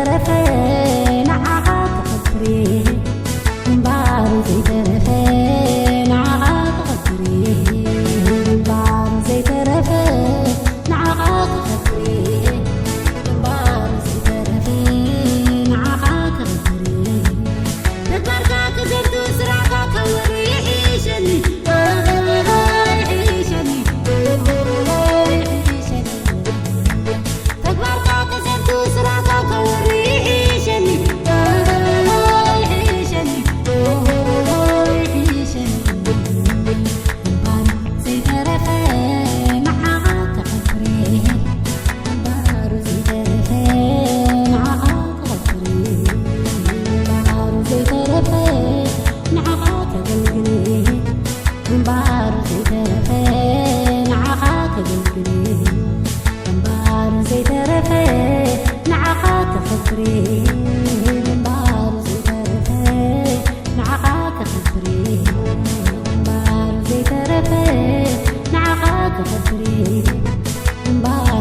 ተረፈ ንዓኻ ክኸፍሪ ግንባሩ ዘይተረፈ ንዓኻ ክኸፍሪ ግንባሩ ዘይተረፈ ንዓኻ ክኸፍሪ ግንባሩ ዘይተረፈ ንዓኻ ክኸፍሪ ተግባርካ ክዘርቱ ስራሕካ ከወሪ ይሕሸኒ ይሕሸኒ ይሕሸኒ ተግባርካ ተዘርቱ ስራሕካ ከወሪ ይሕሸኒ ይሕሸኒ ይሕሸኒ ግንባሩ ዘይተረፈ ንዓኻ ክኸፍሪ ግንባሩ ዘይተረፈ ንዓኻ ክኸፍሪ ግንባሩ ዘይተረፈ ንዓኻ ከገልግል ግንባሩ ዘይተረፈ ንዓኻ ከገልግል ግንባሩ ዘይተረፈ ንዓኻ ከኸፍሪ ግንባሩ ዘይተረፈ ንዓኻ ከኸፍሪ ግንባሩ ዘይተረፈ ንዓኻ ከኸፍሪ ግንባሩ